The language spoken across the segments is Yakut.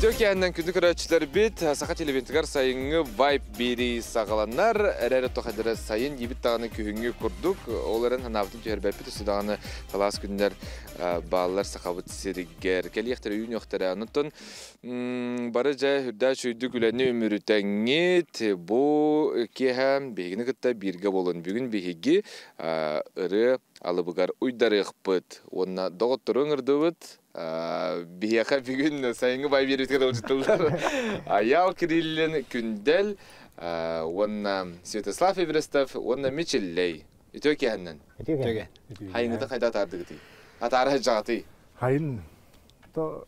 Үтүө киэһэннэн күндү көрөөччүлэрбит, Саха телевизорыгар сайыҥҥы вайп биэрии саҕаланар. Эрээри тохайдара сайын диибит даҕаны күһүҥҥү курдук. Ол эрэн санаабытын түһэрбэппит, өссө даҕаны талаас күннэр бааллар Сахабыт сиригэр. Кэлиэхтэрэ, үүнүөхтэрэ. Онтон бары дьэ үрдээх үчүгүйдүк үлэни үмүрүтэҥҥит. Бу киэһэ биһигини кытта бииргэ буолун. Бүгүн биһиги ырыа алыбыгар уйдарыахпыт уонна доҕоттору ыҥырдыбыт. Биһиэхэ бүгүн сайыҥҥы бай биэриитигэр ыалдьыттылар Айаал Кириллин, Күндэл уонна Святослав Эверестов уонна Мичиллэй. Үтүө киэһэннэн. Үтүө Үтүө. Хайыҥҥытын хайда атаардыгытый? Атаара сылдьаҕытый? Хайын то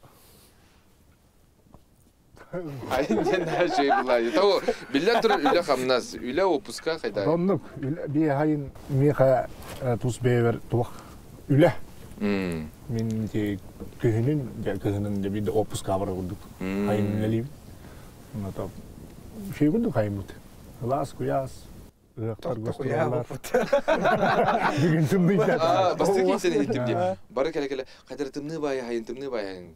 Хайын диэн наһаа үчүгэй былаайы. Того биллэн турар үлэ-хамнас, үлэ уоппуска хайда? Оннук би хайын миэхэ тус бэйэбэр туох үлэ. Мин ити күһүнүн дьэ кыһынын дьэ биирдэ отпуска барар курдук хайын үлэлиибин. Онно үчүгэй курдук хайыммыт. Ылаас куйаас ыһыахтар гастроллар. Бүгүн тымныйда. Бастакы киһи иһиттим дии. Бары кэлэ-кэлэ хайдары тымныы баайы хайын тымныы баайы хайын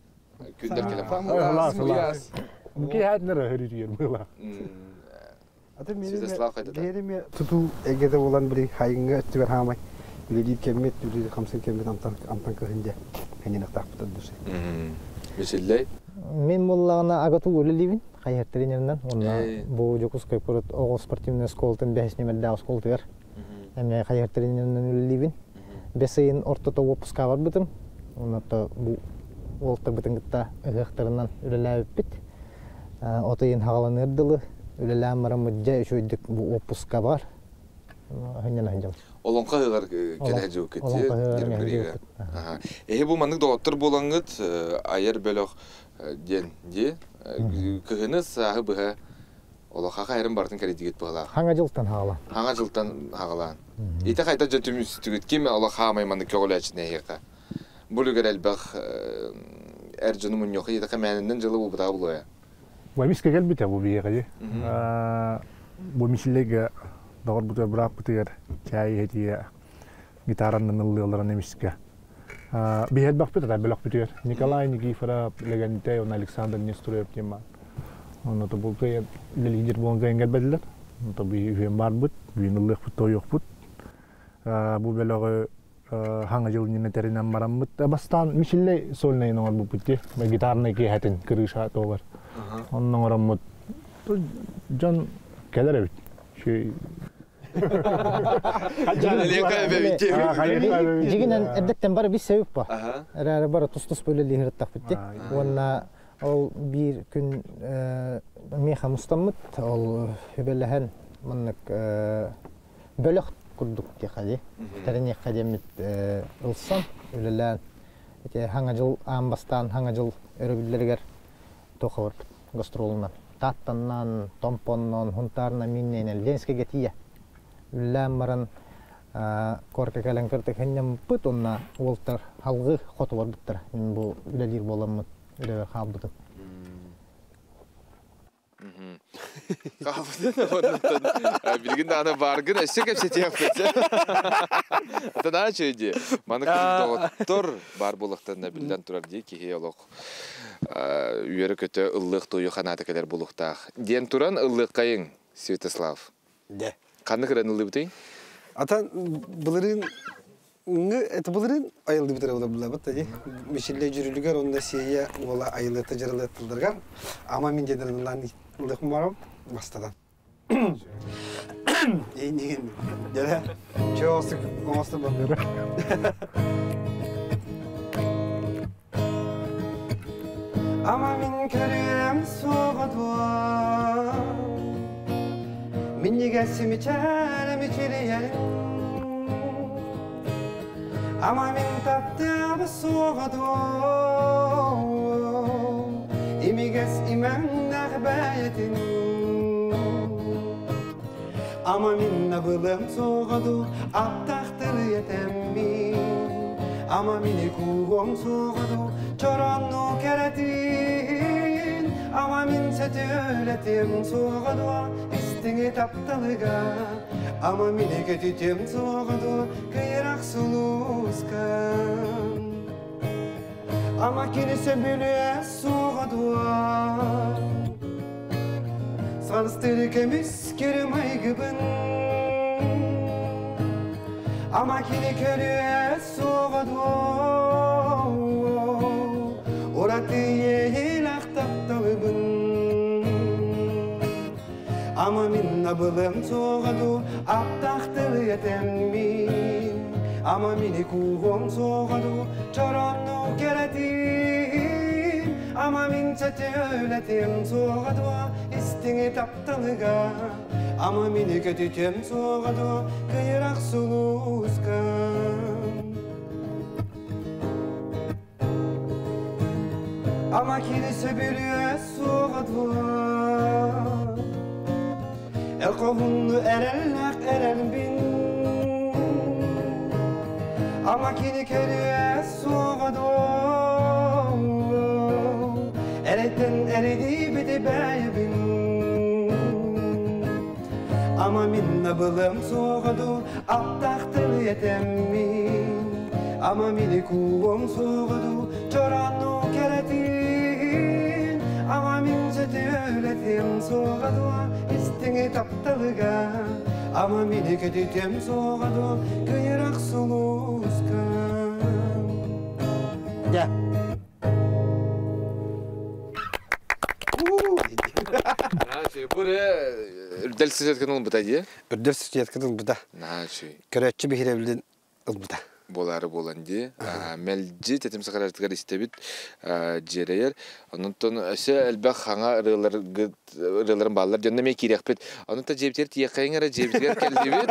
күннэр кэлэн Ылаас ылаас. Киһи өрүтүйэр была. Святослав хайдата. Биһиэми тутуу эйгэтэ буолан били хайыҥҥа өттүгэр хаамай үлэлиир кэммит, үлэлиир хамсыыр кэммит амтан амтан кыһын дьэ кэннинэхтаахпыт души. Мичиллэй. Мин буоллаҕына агату үлэлиибин хайыһар тренеринэн уонна бу Дьокуускай куорат оҕо спортивнай оскуолатын бэһис нүмердээх оскуолатыгар эмиэ хайыһар тренеринэн үлэлиибин. Бэс ыйын ортото уоппускаҕа барбытым. Онно бу уолтарбытын кытта ыһыахтарынан үлэлээбиппит. От ыйын хаҕаланыар дылы үлэлээн бараммыт дьэ үчүгэйдик бу уоппуска бар. Хынньана сылдьабыт. Олоҥхо ыһыаҕар кэлэ дьылкыт. Олоҥхо ыһыаҕар кэлэ Эһи бу маннык доҕоттор буолаҥҥыт айар бөлөх диэн дии кыһыны сааһы быһа олохаха эрин барытын кэрийдигит быһалаах. Хаҥа дьылтан хаҕалаан. Хаҥа дьылтан хаҕалаан. Ити хайда дьэ түмүстүгүт ким олох хаамай маннык көҕүлээччини эһиэхэ? Бу үлүгэр элбэх эр дьону мунньуоха итэхэ мээнэннэн дьылы булбутаҕа булуоя. Бу эмискэ кэлбитэ бу биһиэхэ Бу мичиллэйгэ доҕорбутугар бырааппытыгар чээй иһэтигэ гитаранан ыллыалларын эмискэ биһи элбэхпит ата бөлөхпүтүгэр Николай Никифоров, Лэгэнтэй уонна Александр Нестроев диэн баар. Онно бу кыайан лидер буолан кыайан кэлбэтилэр. Онто биһи үһүөн баарбыт, бүгүн ыллыахпыт, тоойуохпут. Бу бөлөҕү хаҥа дьыл иннинэ тэринэн бараммыт. Бастаан Мичиллэй сольнайын оҥорбуппут дии. Гитарнай киэһэтин крыша туогар. Онно оҥороммут дьон кэлэр эбит. Дьигинэн эрдэттэн бары бис сэбип ба. Эрээри бары тус-тус бөлөлиһиртахпыт ди. Уонна ол биир күн миэхэ мустаммыт, ол хүбэлэһэн маннык бөлөх курдук диэхэ дии. Тэриниэххэ диэммит ылсан үлэлээн ити хаҥа дьыл аан бастаан хаҥа дьыл өрөбүллэригэр туох барбыт гастролунан Тааттаннан, Томпоннон, Хунтаарынан миннэйинэн Ленскэйгэ тиийэ үлэлээн баран корка кэлэн көрдө хынньаммыппыт уонна уолтар алгыы хоту барбыттара. Мин бу үлэлиир буоламмын үлэбэр хаалбытым. Хаалбытын оннуттан билигин даҕаны бааргын өссө кэпсэтиэхпит. Атанаа үчүгэй дии. Маны доҕоттор баар буолуохтарына биллэн турар дии киһи олох үөрэ-көтө ыллыах-туойуох ханаата кэлэр буолуохтаах. Диэн туран ыллыаххайыҥ, Святослав. Дэ. Ханнык ырыаны ыллыыбытый? Ата былырыын это былырыын айыллыбыт ырыа булабыт ди. Мичилле жүрүлүгэр онно сиэйэ уола айылыта дьарылыаттыларгар ама мин дедернлан ылыхмарам бастадан. Эйнигин дьэ чоосук оҥостон барбыт. Ама мин көрүөм суоҕа дуо Минньигэс мичээрэ мичилийэрин Ама мин таптыам суоҕа дуо Имигэс имэҥнээх бэйэтин Ама мин абылым суоҕа дуу Аттахтырыйа тэммин Ама мини кууһуом суоҕа дуу Чоронну кэрэтин Ама мин сөтүөлэтиэм суоҕа дуо Истиҥи тапталыга Ама мини көтүтүөм суоҕа дуо Кыйрах сулуска. Ama kilise bile soğadı Sarıstırı kemiz kerim aygıbın Ama kini körüye soğadı Oratı yeyil aktaptalыбın Ama minna bılım soğadı Aptahtırı yetemmin Ama mini kuğum soğadı Çorannu keretim Ama min çete öletim soğadı İstini taptalıga Ama mini kötütüm soğadı Kıyırak suluska Ama kilise bürüye soğadı El kovunlu erellek erel bin Ama kini körüye soğadı Eretten eredi bidi beyibin Ama minna bılım soğadı Aptahtır yetemmin Ama mini kuğum soğadı Çorannu keretin Ama min sütü öğletim soğadı İstini taptalıga Ama mini kötütüm soğadı Kıyırak suluska Ya. Бу үрдэл сүсөткөн ылбыта дии. Үрдэл сүтүөткөн ылбыта. Наачы. Көрөччү биһирэбилин ылбыта. Болары болан ди. Мелжи тетим сахаратыгар истебит жерейер. Онунтон өсө элбэх хаңа ырыаларын баллар жонно ме кириэхпит. Онунта жебитер тиэхайыңара жебитер келдибит.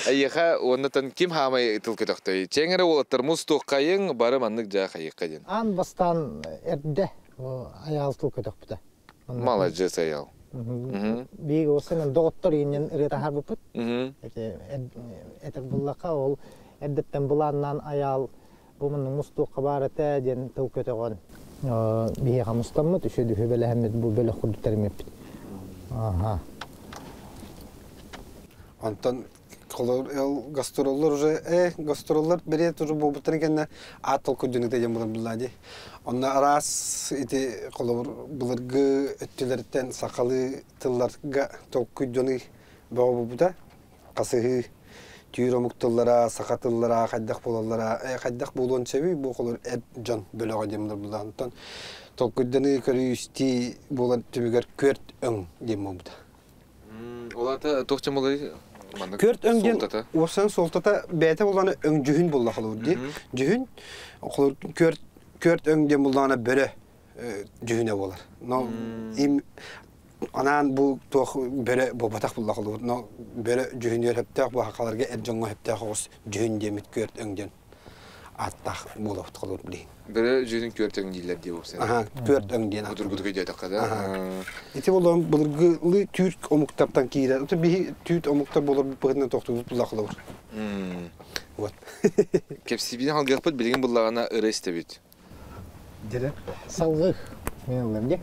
Айыха оннотон ким хаамай тыл көтөхтөй. Чеңере олаттар муз туққайың бары маннык жаа хайыкка ден. Ан бастан эрде аял тыл көтөхпүтэ. Молодец аял. Биги осынан доғыттар инен ырыта харбыпыт. Этер буллака ол эрдеттен буланнан аял бу мунун мустуққа бар эте ден тыл көтөгөн. Биги хамустаммыт үшө дүхө белехеммит бу бөлө хурдутермеппит. Аха. Онтон гастроллар уже гастроллар берет уже бу буттан кенне атыл күдүнүк деген булар буллади. Онна арас ити колор булыргы өттүлерден сакалы тылларга тол күдүнү боо буда касыгы түйр омуктуллара сакатыллара кайдак болаллара кайдак болуон себи бу колор эт жон бөлөгө демдер булда. Онтон тол күдүнү көрүсти болар түбүгөр көрт өң дем буда. Олата тохча болар. Көрт өң ден осан солтата бәйте болғаны өң жүхін болла қалур ди. Жүхін қолыр көрт көрт өң ден болғаны бөрі жүхіне болар. Но им анан бу тох бөрі бобатақ болла қалур. Но бөрі жүхінер хептақ бу хақаларға әр жоңға хептақ оғыз жүхін демит көрт өң ден аттақ болып қалур білейін. Бөрі жүхін көрт өң дейлер деп опсен. Аха, көрт өң ден аттақ. Бұдыр бұдыр көйде да. Ити болған бұлыргылы түрк омуктардан кейдер. Ото бихи түрк омуктар болар бұғынан тоқтуғыз бұлла қалур. Вот. Кепсибин халгыппыт билген буллагана ыры истебит. Дере. Салгых мен ылым де.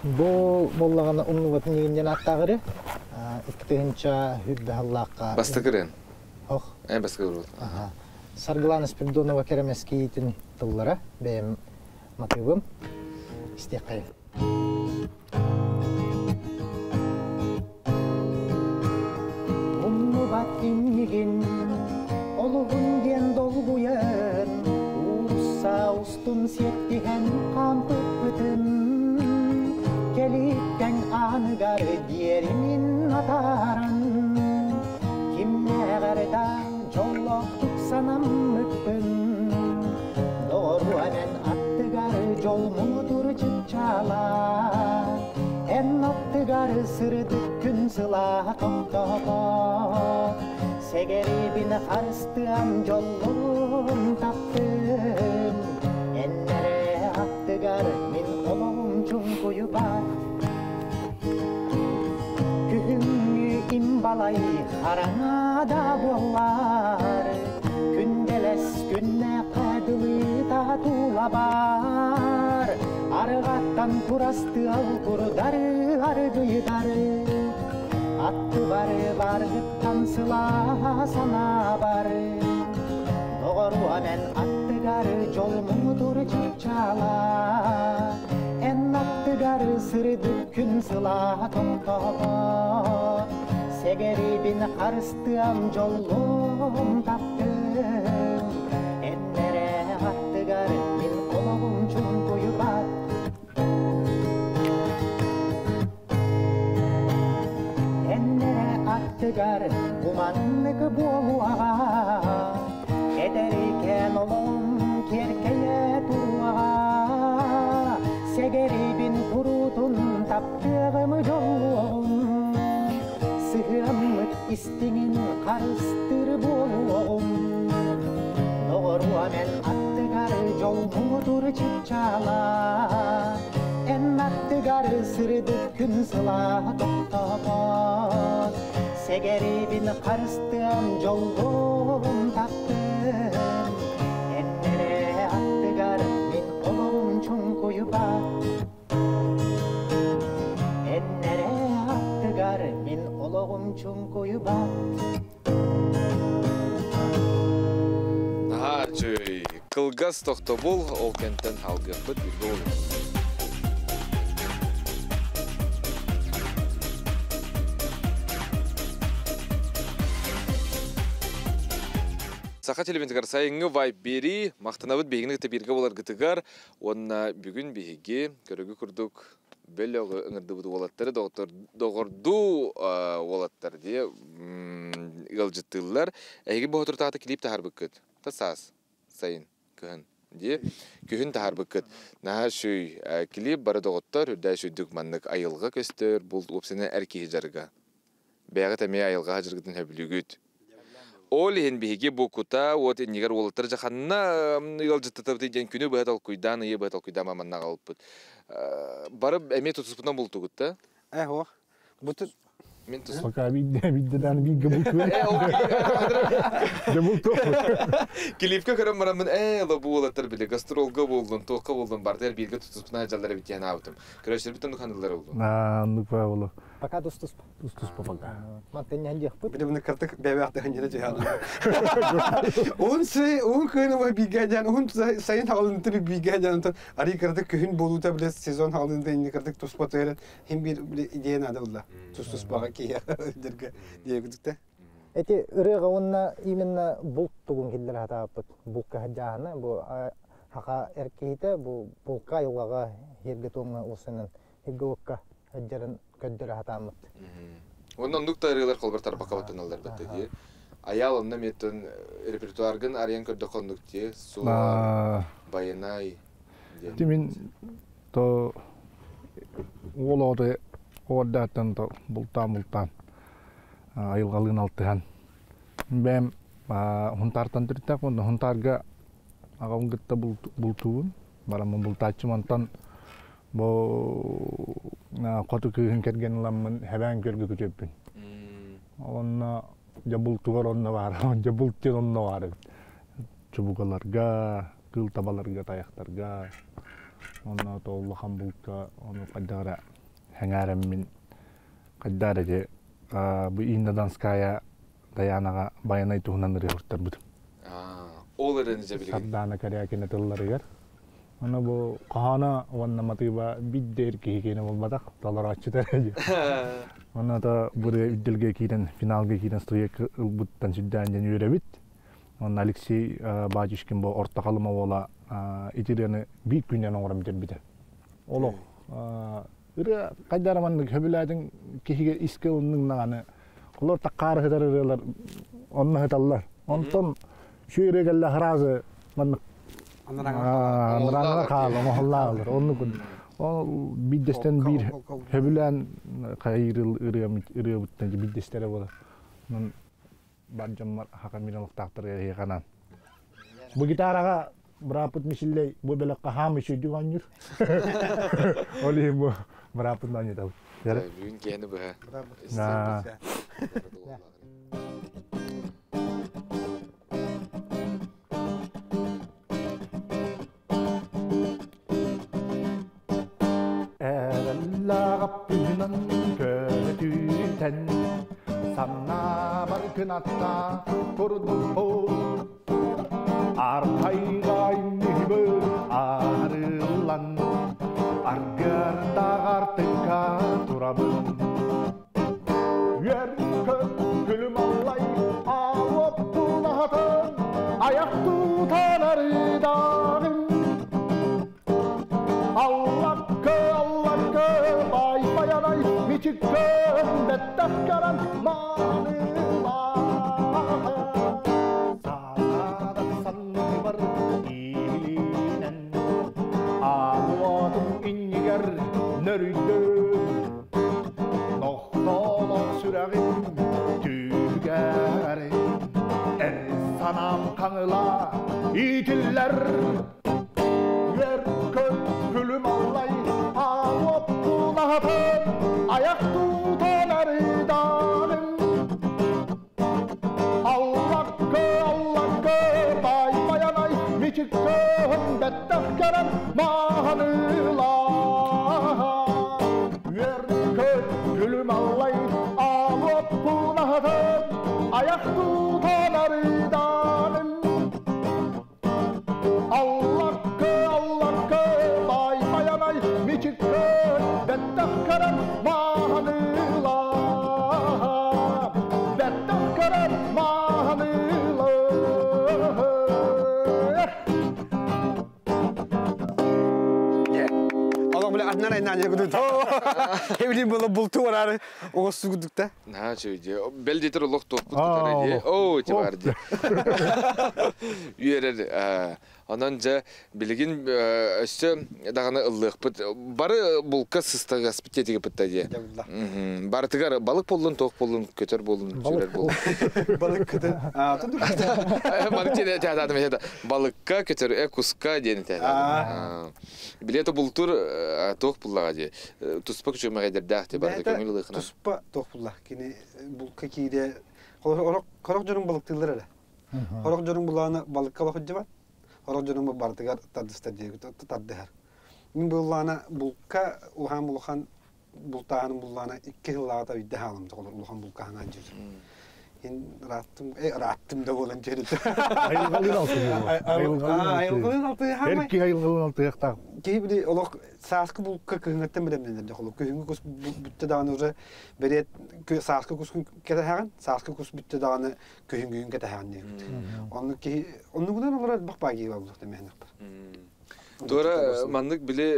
Бу боллагана умнубатын дегенден аттагыры. Иктыгынча хүббе халлаакка. Бастыкырын. Ох. Бастыкырын. Аха. Саргылана Спиридонова керемескейтин тыллара бэм мотивым истекай. Умнубат иннигин олугун ден долгуян Уса устун сеттихэн кампыппытын Келиттен аныгар диэримин атаран Кимнегарда жоллок туксанам мүппүн Доруанен аттыгар жол муңутур чыпчала Эн аттыгар сырдык күн сыла токтото Сегерибин харыстыам жоллун таптым Эннере аттыгар мин олоғум чуңкую бар Күхүңү имбалай хараңада болар Күнделес күнне кадылы татула бар Арғаттан турасты ал курдары аргыйдары Атты бары баргыттан сыла сана бары Доғору амен аттыгар аттыгар жол муҥутуур чыпчаала, Эн аттыгар сырдык күн сылааһа тохтообот. Сэгэрибин харыстыам дьоллуом таптыым, Эн эрэ аттыгар мин олоҕум чуҥкуйбат. Эн эрэ аттыгар куманнык буолуоҕа, Эдэрикээн олоҕум киэркэйэ туруоҕа. Сэгэрибин куруутун таптыаҕым дьоллуоҕум, Сыһыаммыт истиҥин харыстыыр буолуоҕум. Доҕоруом эн аттыгар дьол муҥутуур чыпчаала, Эн аттыгар сырдык күн сылааһа тохтообот. Сэгэрибин харыстыам дьоллуом таптыам, Эн эрэ аттыгар мин олоҕум чуҥкуйбат. Эн эрэ аттыгар мин олоҕум чуҥкуйбат. Наһаа үчүгэй. Кылгас тохтобул, ол кэнтэн алгыахпыт бииргэ буолуҥ. Саха телевизорыгар сайыҥҥы вайб биэрии, махтанабыт биһигини кытта бииргэ буоларгытыгар уонна бүгүн биһиги көрөгү курдук бөлөҕү ыҥырдыбыт уолаттары доҕордуу уолаттар дии ыалдьыттыыллар. Эһиги бу соторутааҕыта клип таһаарбыккыт. Та саас, сайын, кыһын дии. Күһүн таһаарбыккыт. Наһаа үчүгэй клип бары доҕоттор үрдээ үчүгдүк маннык айылҕа көстөр, булт уопсайынан эр киһи дьарыга. Бэйэҕит эмиэ айылҕа дьарыгытын сөбүлүүгүт. Ол иһин биһиги бу кута уот иннигэр уолаттар дьэ ханна ыалдьыттатабытый диэн күнү быһа толкуйдаан, ыйы быһа толкуйдаан манна аҕалбыппыт. Бары эмиэ тутуспутунан бултугут да? Э, ох. Бутун Мин тус... Пока биирдэ биирдэ бииргэ бултугун. Дьэ бултуохпут. Клипкэ көрөн бараммын, ээ, ла бу уолаттар били гастролга буоллун, туохха буоллун, бардыгар бииргэ тутуспутунан дьаллар эбит диэн аабытым. Көрөөччүлэрбит оннук ханыллар буллун. Оннук баа Пока тус-туспа. Тус-туспа пока. Мантан диэхпит. Билимни кыртык бэбээх дьэ түһэн. Уһун сый, уһун кыһын уһун бииргэ дьан, уһун сайын хаалынты бииргэ дьан, ари кыртык күһүн болуута биле сезон хаалынты инни кыртык туспа туһэрен хим бир идея надо булла. Тус-туспаға киһи дерге диэбитикте. Эти ырыаға уонна именно булт тугун киллер хатааппыт. Булка хаджаана бу хака эркиһите бу булка айылҕаҕа хирге туоҥҥа улсанан хирге уокка хаджарын көрдөрө хатааммыт. Онно оннук да ырыалар холбор тарбакка баттаналлар батта дии. Аял онно меттон репертуаргын арыйан көрдөххө оннук дии. Суор, Байанай диэн. Тимин то уол оҕото оҕордааттан то бултаан-бултаан айылҕалыын алтыһан бэйэм Хунтаартан төрүттээх уонна Хунтаарга аҕабын кытта бултуубун. Бараммын бултааччым онтон бу хоту кыыһын кэргэн ыламмын хэбээн көргө күтүөппүн. Онно дьэ бултугар онно баар, дьэ булт диэн онно баар эбит. Чубукаларга, кыыл табаларга, тайахтарга, онно то улахан булка ону хайдах эрэ сэҥээрэммин хайдах эрэ ити бу Инна Донская Дайаанаҕа Байанай туһунан ырыа уһуттарбытым. Ол эрэн дьэ билигин. Сардаана Корякина тылларыгар. Ону бу хоһооно уонна матыыба бидде эр киһи киэнэ буолбатах, толорооччута эрэ диэн. Онно то бу ырыа үрдэлгэ киирэн, финалга киирэн студия ылбыттан сүрдээн диэн үөрэбит. Онно Алексей Батюшкин бу Орто Халыма уола ити ырыаны биир күнүнэн оҥорон бүтэрбитэ. Олох ырыа хайда эрэ маннык сөбүлээтиҥ киһигэ искэ ылынныҥ даҕаны олор таккаары сытар ырыалар онно сыталлар. Онтон үчүгэй ырыа кэллэ сразу маннык анарааҥҥа хаал оҥоһуллаалар. Оннук ол биирдэстэн биир сөбүлээн хайыыр ырыабыттан биирдэстэрэ буолар. Онон бар дьоммор хака мин олохтоохторго эһиэхэ Бу гитараҕа бырааппыт Мишиллей бу бөлөххө хаам үчүйдүк оонньуур. Ол иһин бу бырааппытын оонньотабыт. Бүгүн киэһэни быһа. Эрэллэҕэппүнэн көтүтэн санаабар кынатта турдум. Архайга Аяқ тутан арыдағым Аллаккы, аллаккы, бай баянай, мичиккөн беттэх каран маанылаа. Саадак санныбар иилинен, Аалуатым иннигер нөрүйдөн, Нохтолох сүрәгим түгәрин, Эр санам қаңыла итиллер. Ер көк күлүм аллай, Аалуап кунахатын, Аяқ тутан арыдағым. Аллаккы, аллаккы, бай баянай, Мичиккөн беттэх каран маанылаа. Ер көк күлүм аллай, Аалуап кунахатын, Аяқ тутан арыдағым. Аллаккы, аллаккы, бай баянай, Мичиккөн беттэх каран маанылаа. Беттэх каран маанылаа. Аллах биле атнан айнан я гудут. Хебли было булту варары оғыз гудукта. На чөйде. Бел детер олох тоқпут кутары. О, ти бар ди. Үйерер. Онан жа билигин өссө даганы ыллык. Бары булка сыстагас битетиге битте ди. Бартыгар балык болдун, тоқ болдун, көтөр болдун, сүрер болдун. Балык көтөр. А, тунду. Балык тене тәдадым это. Балыкка көтөр, куска дени тәдадым. Билете бултур тоқ буллага ди. Туспа күчө мәгәдер дәхте бар көңүл ылыхына. Туспа тоқ булла. Кини булка киде. Хорок жорун балыктылар эле. Хорок жорун буланы балыкка бакыт. Хорок жорун бартыгар тардыстар диye тардыхар. Мин буллана булка улхан булхан бултаанын буллана 2 жыллаата бидде хаалым тоголор улхан булка хаңан жүр. Ин раттым, раттым да болан жерит. Айылгалын алты. Айылгалын алты хамай. Эрки айылгалын алты якта. Кей бири олох сааскы булка кыһыңаттан билемнен де холок. Көһүнгү кус бүтте даганы уже берет сааскы кус кете хаган, сааскы кус бүтте даганы көһүнгүн кете хаган дип. Оны ки оны гунан олар бак баги бар булук демен бар. Тура маннык биле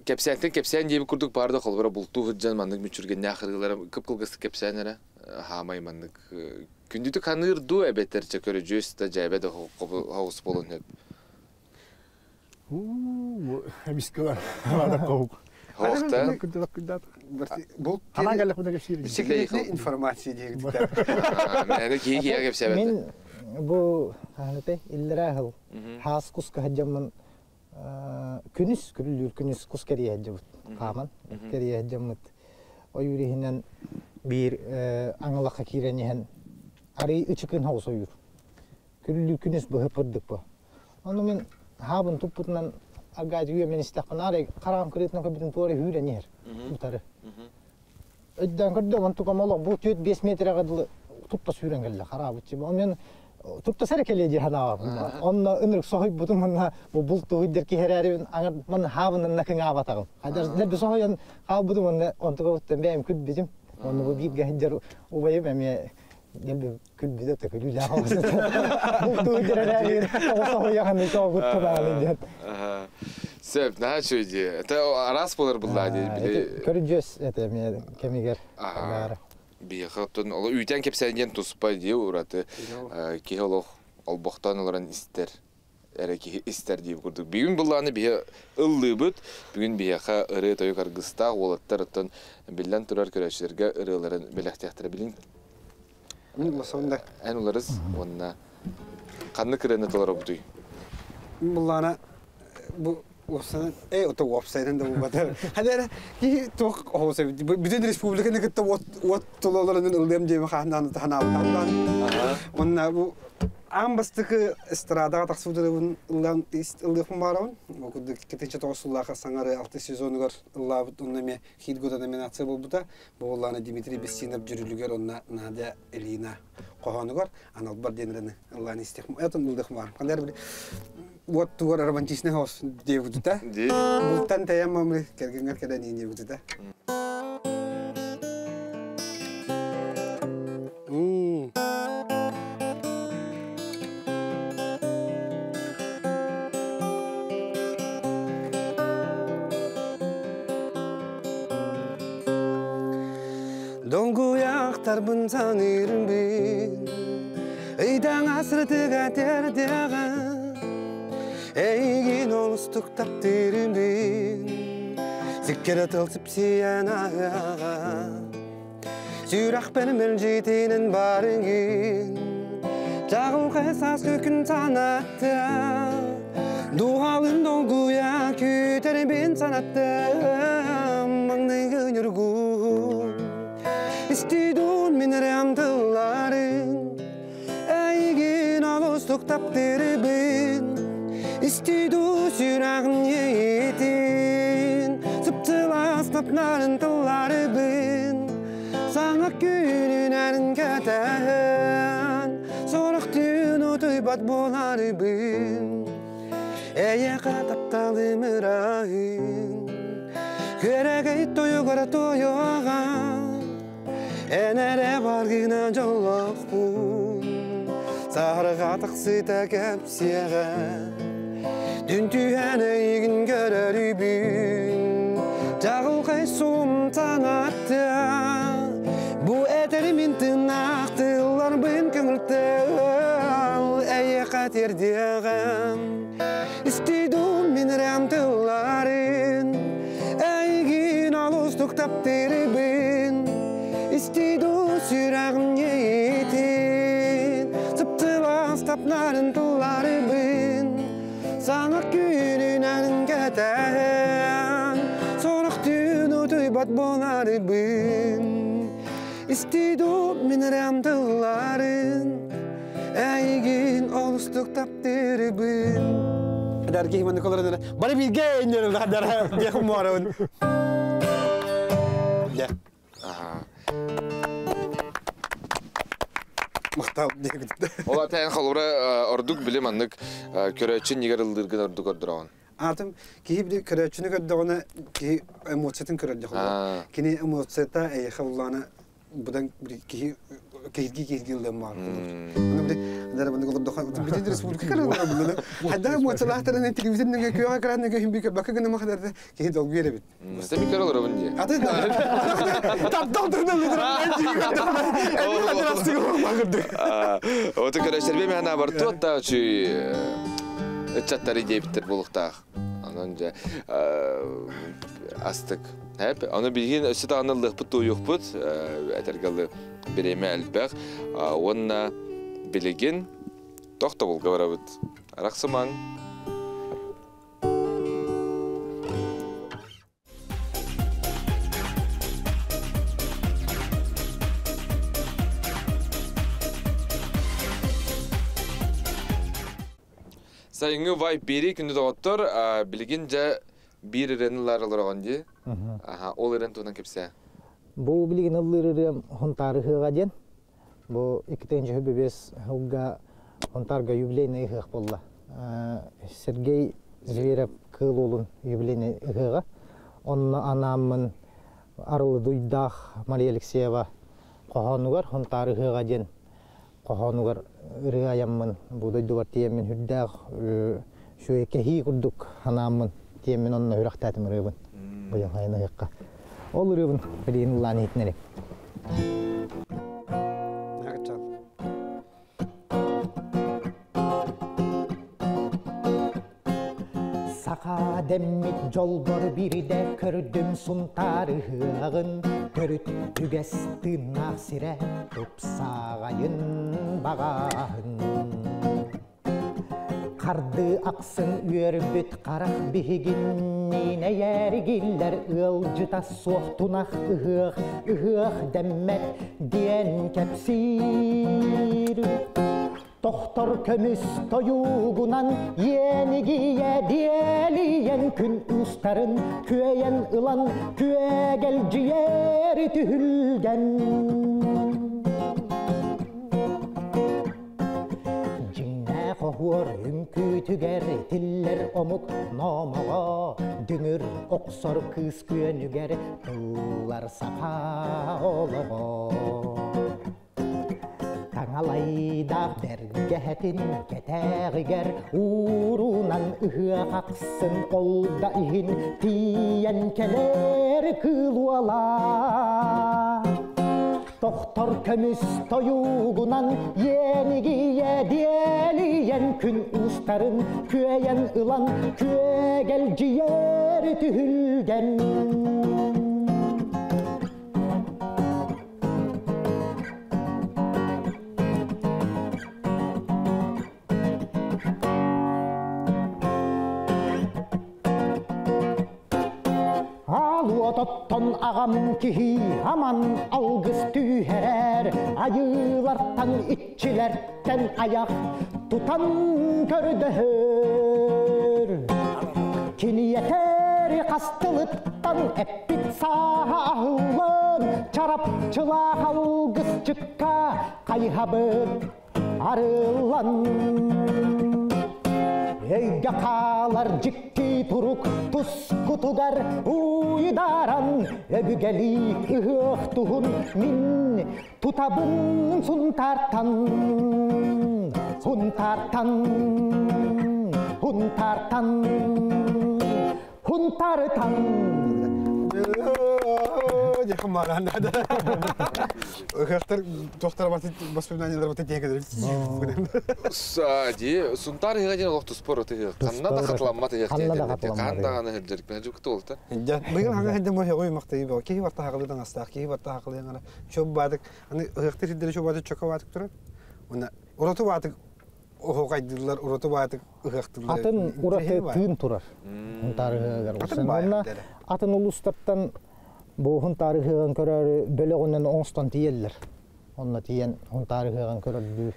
кепсәнтен кепсән дип курдук барды холбара булту худжан маннык мүчүрген нахырылар кып кылгысы кепсәнере хамай маннык күндүтү каныр ду эбетер чөкөрө жөс да жайбе да хогус болун хеп. У, эмискалар. Ада коук. Хохта. Күндө. Бул Хана келек бу кепсир. Секретный информация дип. Мен ки ки кепсәбет. Мен бу ханате иллерахыл хас куска хаджаммын күнүс күлүр күнүс кус керие хаджабыт. Хаман керие хаджаммыт. Ойурихинен бир аңлака киренихен ари ычыкын хаус ойур. Күлүр күнүс бу хыпырдык бу. Оны мен хабын туппутунан агай үйе мен истакын ари карам кырытын көбүтүн туары хүрен ер. Утары. Өдден көрдө он тука молок бу төт 5 метрге дылы тупта сүйрен келди карабычы. Мен тупта сәре келе жихана. Онна ынырык сохой бутун мына бу булту үддер кихерәрин аңар мын хабынын накын абатагым. Хадar леб сохойон хаб бутун мына онтуга буттан бәйм күл битим. Оны бу бит гәһдер убайым әме Gelbi күл биде те күл үлә Булту үддер сохойон то гуттан дип. Сөп, на чөйди. Это арас болар булла ди. Көрүнжөс это мен кемигер. Бияхаттан ол үйтен кепсәнген туспа ди ураты. Ки олох олбохтан оларан истер. Эре ки истер дип курдук. Бүгүн булланы бия ыллыбыт. Бүгүн бияха ыры тойы каргыста олаттар оттон биллен турар көрөчүлөргө ырыларын белектехтер билин. Мин ласонда. Эн уларыз онна канны кырыны толор бутуй. Буллана бу Осана, ото вебсайтын да бу батар. Хадара ки тох хосе бүтүн республиканы кытта вот вот тололорунун ылдым жеме хандан тахана. Онна бу аан бастыкы эстрадага таксуудырыбын ылдан ылдыхын барабын. Окуду кетече тоосуллаха саңары алты сезонугар ыллабыт онна ме хит года номинация болбута. Бу улланы Дмитрий Бестинов жүрүлүгөр онна Надя Элина кохонугар анал бар денрени ылланы истех. Этон ылдыхын бар. Кандер бир вот тугар романтичный хос дебутута. Ди. Бултан таяммамы кергенгер кеден дебутута. Ахтарбын саныырым бин Ыйдаң асыртыга тердеға Эйгин олустук таптырым бин Сиккере тылсып сиян ағаға Сүрәқпен мөлжетінін барынгин Жағыл сас күкін санатты Дуғалын долгуя күтербин санатты Маңнайгы нүргу Истидун мен рямтыларын Әйгин олустук таптырыбын Истиду сүрәгін етин Сыптыластап нарын тылларыбын Саңа күнүн әрін кәтәһін Сорық түн утуйбат боларыбын Эйе тапталым ырахын Көрәгәй тойугара тойуға Энере баргына жолоқпун Сарыға тақсыта кәпсеға Дүн түйәні егін көрірібін Жағылқай суым танатты Бу әтәрімін тынақтылар бін көңілті Әйе қатердеғім Истидум мен рәмтыларын Әйгін алыстық таптырыбын Истиду сүрәгім етін Сыптыластап нарын тылларыбын Саңа күнүн әрін кәтәһін Сорық түн утуйбат боларыбын Истиду мен рәмтылларын Әйгин олустук таптырыбын Дарки маны колорын бары билге эннер дар дехум морун. Я. Ага. Мактал дегит. Ола тәйін холура ордук билим аннык көрөчүн нигер ылдыргын ордук ордураган. Атым кихи били көрөчүнү көрдөгөнө кихи эмоциятын көрөдө Аа. Кини эмоцията эйхэ уллана будан кихи кихи кихи гилдем бар. Аны били дар баны голор дохан бити республика каран булды. Хадда эмоциялар телевизорның көйгә каран хим бик бакы гына махдар кихи долг бере бит. Сен бикер олорабын ди. Аты таптал турнал Оты көрөчтөр бе мен бар туатта чүй чаттары дейбиттер булуктаах. Анан же астык. Хәп, аны билген өсө аны лыхпыт туюкпут, этергалы биреме элбэх. Онна билеген тохтобул говорабыт. Рахсыман. Сайыңы вай бери күндү доғоттор, билген жа бир ирен ларылыраган ди. Аха, ол ирен туынан кепсе. Бу билген ыллырырым хонтары хыга ден. Бу 2005 хылга хонтарга юбилейный ыхых болла. Сергей Зверев кылулун юбилейный ыхыга. Онна анамын Арылы Дуйдах Мария Алексеева кохонугар хонтары хыга ден. Кохонугар ырыаяммын, бу дойдугар тиеммин хүрдээх шуэ кэхии курдук ханааммын тиеммин онно хүрахтаатым ырыыбын. Быйыл хайына ыхыкка. Ол ырыыбын билигин ыллаан иһитинэрим. Саха деммит жолбор бирде көрдүм сунтары ыгын Төрүт түгэс тыыннаах сирэ тупсаагайын багаһын. Карды аксын үөрбүт карах биһигин нинэйэргиллэр ыалдьыта суох тунах ыһыах ыһыах дэммэт диэн кэпсиир. Тохтор көмүс тойугунан иэнигие диэлиен күн устарын күөйэн ылан күөгелдьиэр түһүлгэн. Дьиҥнээх хоһуор үҥкүүтүгэр тиллэр омук номоҕо дүҥүр оксор кыыс күөнүгэр тыллар саха олоҕо. Таҥалайдаах бэргэһэтин кэтээҕигэр уурунан ыһыахахсын олда иһин тиийэн кэлэр кыылуола. Тохтор көмүс тойугунан иэнигийэ диэлийэн күн уустарын күөйэн ылан күөгэлдьийэр түһүлгэн. Алуототтон аҕам киһи аман алгыс түһэрэр, айыылартан иччилэртэн аяқ тутан көрдөһөр. Киниэтери хастылыттан эппит сааһа аһыллан, чарапчылаах алгысчыкка хайһабыт арыллан. Өйгө хаалар дьикти турук тускутугар уйдаран, өбүгэлии ыһыах туһун мин тутабын сунтартан, хунтартан, хунтартан, хунтартан. Ыһыахтар тохтор воспоминаниялар баты тиэкэ Ди Сунтаар ыһыаҕа диэн олох туспа ураты ыһыах. Ханна да хатыламмат ыһыах Ханна да диэн. Хаһан хатыламмат. даҕаны сылдьар. Жукты болта. Дьэ, быйыл хаҥа сылдьан бу ыһыаҕы уймахтыы бөҕө. Киһи барта хахылыытан астаах, киһи барта хахылыан чөп баатык, аны ыһыахтыыр сирдэрэ чөп баатык чөкө баатык турар. Уонна ураты баатык оһуохайдыыллар, ураты баатык ыһыахтыыллар. Атын ураты тыын турар. Хунтаар ыһыаҕар. Атын баай Онно атын улуустартан бу хунтаар ыһыаҕын көрөөрү бөлөҕүнэн оҥостон тиийэллэр. Онно тиийэн хунтаар ыһыаҕын көрөрдүү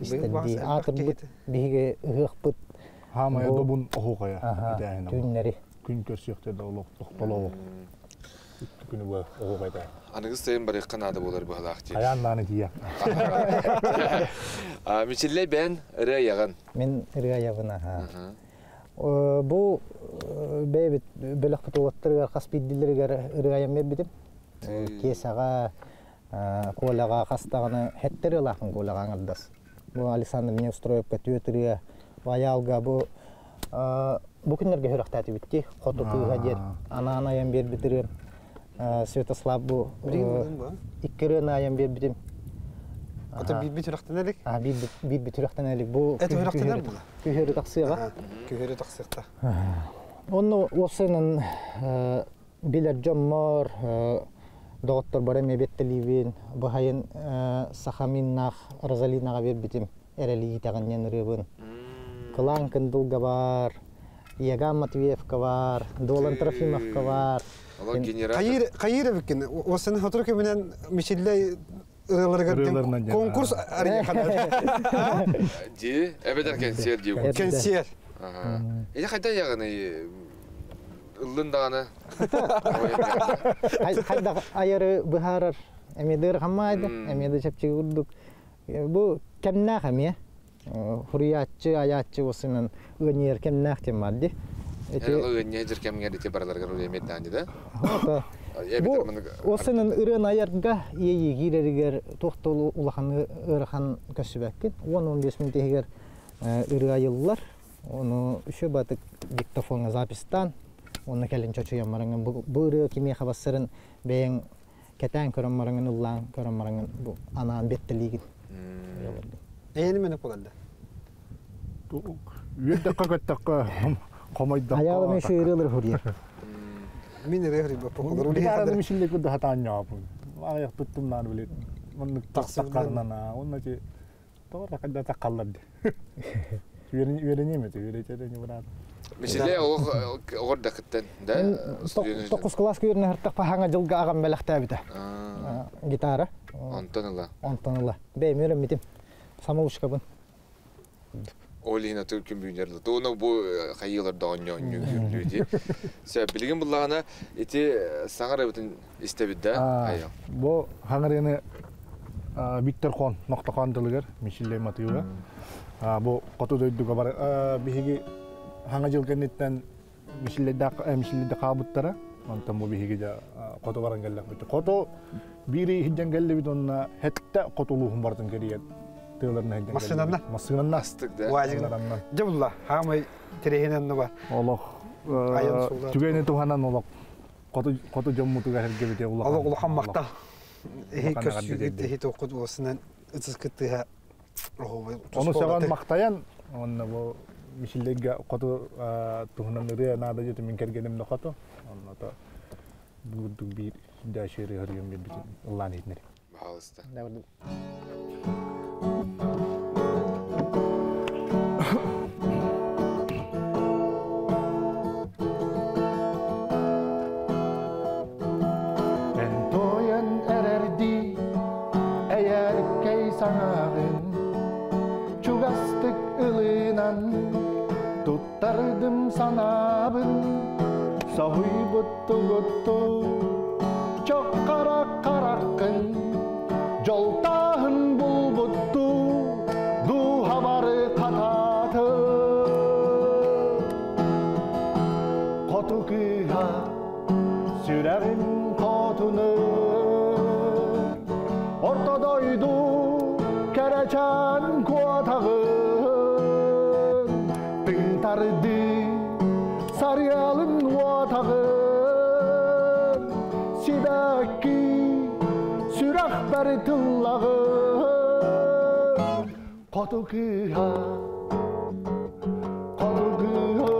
истэрдии. Аатырбыт биһиги ыһыахпыт Хаамайа добун оһуохайа итээһин түүннэри. Күн көрсүөхтэ да олох тохтолоох. Күнү бу оһуохайда. Аныгыс сайын барыахха наада буолар быһалаах дии. Хайаан нааны тиийэ. Мичиллэй бэйэн ырыа айаҕын. Мин ырыа айабын аха. Бу бэйэбит бөлөхпүт уолаттарыгар хас биирдилэригэр ырыа айан биэрбитим. Киэсэҕэ, Коляҕа хас даҕаны хэттэр ылаахын Коляҕа аҥардас. Бу Александр Неустроевка түөрт ырыа Ваялга бу бу күннэргэ сүрэхтээтибит дии. Хоту кыыһа диэн анаан айан биэрбит ырыам. Святослав бу икки ырыаны айан биэрбитим. Ата биир сүрэхтэнэ илик? Биир сүрэхтэнэ илик. Бу Это сүрэхтэнэр була? Күһүөрү тахсыаҕа. Күһүөрү тахсыахта. Онно уопсайынан билэр дьоммор, доҕотторбор эмиэ биэттэлиибин. Быһайын Сахаминнаах Розалинаҕа биэрбитим эрэлиитэҕиннэн ырыабын. Кылаан Кындылга бар, Яган Матвеевка бар, Дуолан Трофимовка бар. Хайыр эбиккин, осыны хотур көмүнэн Мичиллей ырыаларыгар конкурс арыйахана. Ди, эбэтэр кэнсиэр дии. Кэнсиэр. Или хайда яганы ыллын даҕаны. Хайда айары быһаарар эмиэ хаммайды, эмиэ да чэпчэки курдук. Бу кэмнээх эмиэ. Хуруйааччы, айааччы осынан ыанньыйар кэмнээх тем бар ди. Эти ыанньыйар жер кэмҥэр ити бараларгар үлэмиэт да? Бу осынан ырыан айарга иэйи киирэригэр туохтол улахан ыарахан көссүбэккин. 10-15 минут иһигэр ырыа айыллар. Ону үчү батык диктофоҥҥа запистаан, онно кэлин чочуйан бараҥын бу ырыа кимиэхэ бассарын бэйэҥ кэтээн көрөн бараҥын ыллаан көрөн бараҥын бу анаан беттэлиигин. Эйэни мені кулалда. Үөрдэххэ көттөххө хомойдоххо. Аялы мен şu ырыалар хурьер. Мин ырыа хурьер бу. Гитараны мишилле курду хатаан ньоопун. Аяқ туттумнаан билет. Оннук тахсаккарнана, онно ти тоҕо хадда таккаллар ди. Үөрэнеме үөрэтер не брат. Мишилле оҕор да кыттан, да? Тоқус класс көрүнэ хартак пахаңа жылга агам белэхтээбитэ. Гитара. Онтон ыла. Онтон ыла. Бэйм үөрэммитим. Самоучкабын. Ол иһин аты күн бүгүннэр туону бу хайыылар да онньо күрлүү Сэ билигин буллаҕына ити саҥар эбитин истэбит да айыл. Бу хаҥарыны Виктор Хон нохтохон тылыгар Мишель Матыева. Бу хоту дойдуга бар биһиги хаҥа жыл кэнниттэн Мишелле хаабыттара. Онтон бу биһиги да хоту баран келлек. Хоту бири хиджан келлебит онна хетте хотулуухун бартын кериен. Тыыларына хиджан. Массыынанна? Массыынанна. Астык да. Уазигынан. Дьэ хаамай тирехинен бар. Олох Айан сулар. түгэни туханан олох хоту хоту жоммутуга хергебите Олох улахан мактал. Эһи көрсүүгүт, эһи тоққут уосынан ытыскыттыһа Ону сөҕөн махтайан, онно бу мишиллерге хоту туһунан ырыа наада диэтим мин кэргэним да хоту. Онно то бурдук биир дәши ырыа ырыам биэрбитин ыллаан иһитинэр. Пожалуйста. Эн туойан эрэрдии эйэркэй саҥаҕын чугастык ылынан туттардым санаабын соһуйбут тугутту чох харах хараххын дьолтааһын булбутту дууһабары хатааты хоту кыыһа сүрэҕим хотуну орто дойду кэрэчээн куотаҕын тыҥтарды сарыалын уотаҕын сибэкки сүрэхпэр тыллаҕын хоту кыыһа хоту кыыһа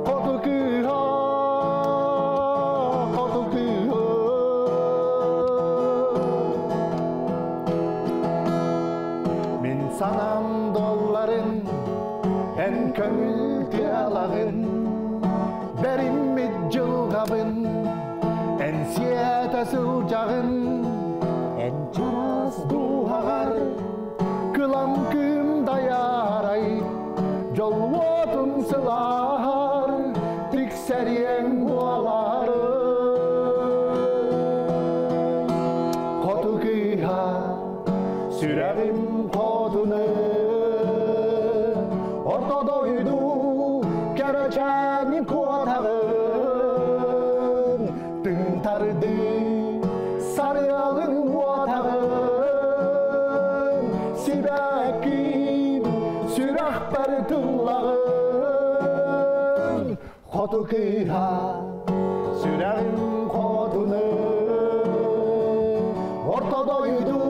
хоту кыыһа хоту кыыһа Мин санам долларын эн көҥүл тыалаҕын бэриммит дьылҕабын эн сиэтэ сылдьаҕын эн чараас дууһаҕар кылам күн дайаарай дьол уотун сылааһар тиксэриэҥ буолары хоту кыыһа сүрэҕим хотуну орто дойду кэрэчээн куотаҕын тыҥтарды сарыалын уотаҕын сибэккин сүрэхпэр тыллаҕын хоту кыыһа сүрэҕим хотуну орто дойду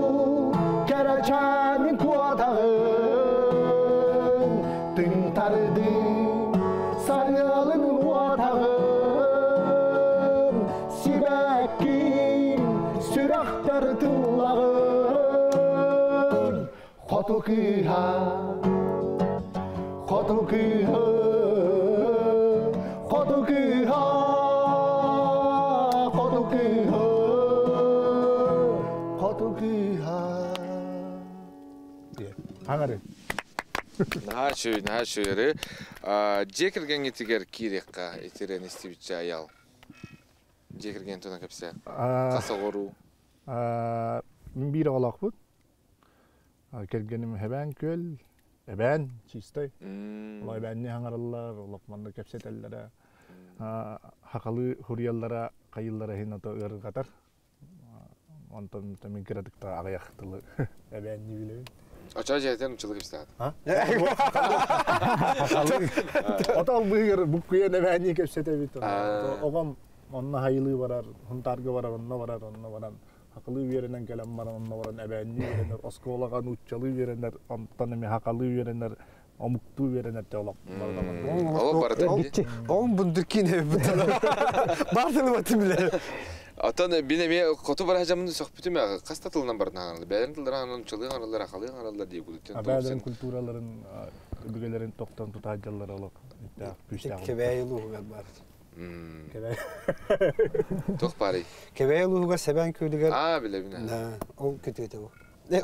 кэрэчээн куотаҕын тыҥтарды сарыалын уотаҕын сибэккин сүрэхпэр тыллаҕын хоту кыыһа хоту кыыһа хоту кыыһа хоту кыыһа хоту кыыһа Аңары. Наһаа үчүгэй, наһаа үчүгэй. Дьиэ кэргэҥҥитигэр киириэххэ итирэн истибитчэ айал. Дьиэ кэргэн туһунан кэпсээ. Хас оҕоруу? Мин биир оҕолоохпут. Кэргэним Эбээн күөл, Эбээн чистай. Ол эбээнни хаҥараллар, олох манна кэпсэтэллэрэ. Хахалы хуруйаллара, хайыллара иһин ото ыарырҕатар. Онтон мин кыратыкта аҕыйах тылы эбээнни билэбин. Очоо дьиэтин учулук кэпсээн. Ото албыһыгар буккуйан эбээнни кэпсэтэбит. Оҕом онно хайылыы барар, Хунтаарга барар, онно барар, онно баран хакылыы үөрэнэн кэлэн баран онно баран эбээннии үөрэнэр, оскуолаҕа нууччалыы үөрэнэр, онтон эмиэ хакалыы үөрэнэр, омуктуу үөрэнэр те олох Олох барыта Оҕом бундуркин эбит. Бартылы батым биле. Оттон бин эмиэ хоту бара жамын сөхпүтүм ээ хас да тылынан барытын хаҥараллар. Бэйэлэрин тылларын хаҥараллар, нууччалыы хаҥараллар, ахалыы хаҥараллар дии кудуттан. Бэйэлэрин культураларын, өбүгэлэрин тохтон тутаадьаллар олох күүстээх. Кэбээйи улууһугар бар. Туох баарый? Кэбээйи улууһугар Сэбээн күөлүгэр. Аа, билэбин. Ол күтүөтэ бу.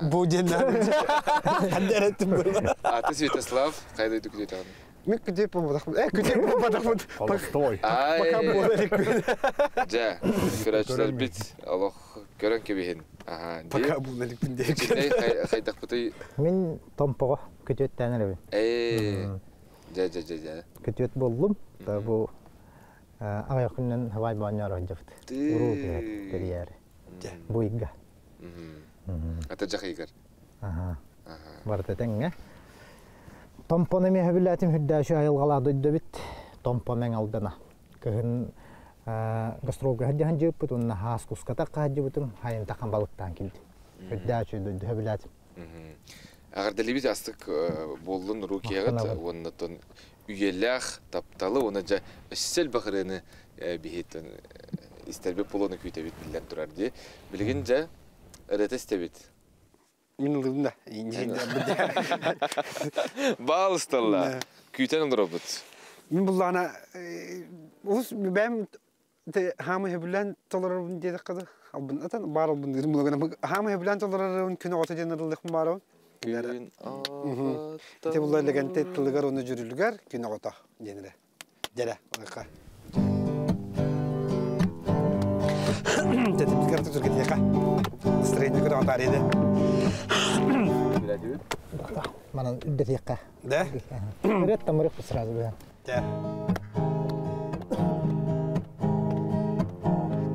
Бу диэн ханна буолла. Аты Святослав хайда күтүөтэ? Мен күтүөт буолбатахпын. Э, күтүөт буолбатахпын. Холостой. Пока буола иликпин. Дьэ, көрөөччүлэрбит олох көрөн кэбиһин. Аха. Пока буола иликпин диэк. Хайдахпытый? Мин Томпоҕо күтүөттээн эрэбин. Ээ. Дьэ, дьэ, дьэ, дьэ. Күтүөт буоллум. Бу аҕыйах күнүнэн хавай боонньоро сылдьабыт. Уруу тэрийээри. Бу ыйга. Атырдьах ыйыгар. Аха. Барыта тэҥҥэ. Томпону эмиэ сөбүлээтим үрдээшү айылҕалаах дойду эбит. Томпо мэҥ алдана. Кыһын Гастролга сылдьан дьыппыт, уонна хаас кускатахха сылдьыбытым, хайын тахан балыктаан килдим. Үрдээ үчүгэй дойду Эҕэрдэлиибит астык буоллун Рукияҕыт уонна үйэлээх тапталы уонна дьэ өссө элбэх ырыаны биһиттэн истэрбит буолуону күүтэбит биллэн турар дии. Билигин дьэ ырыата истэбит. Мин ылыым да. Баал ысталла. Күүтэн олоробут. Мин буллаана ус бэм хаамы хөбүлээн толорорбун диэтэххэ да албын атан баар албын диирим булугана хаамы хөбүлээн толорорун күн оҕото диэн ырыллыахпын баарабын. Күн оҕото. Ити булла лэгэнтэй тылыгар уонна дьүрүлүгэр күн оҕото диэн эрэ. Дьэрэ, оныха. Тэтиммит түргэтиэхэ. Настроение көрө атаарыйды. Манан үрдэтиэххэ. Да? Ырыат тамырык сразу быһан. Да.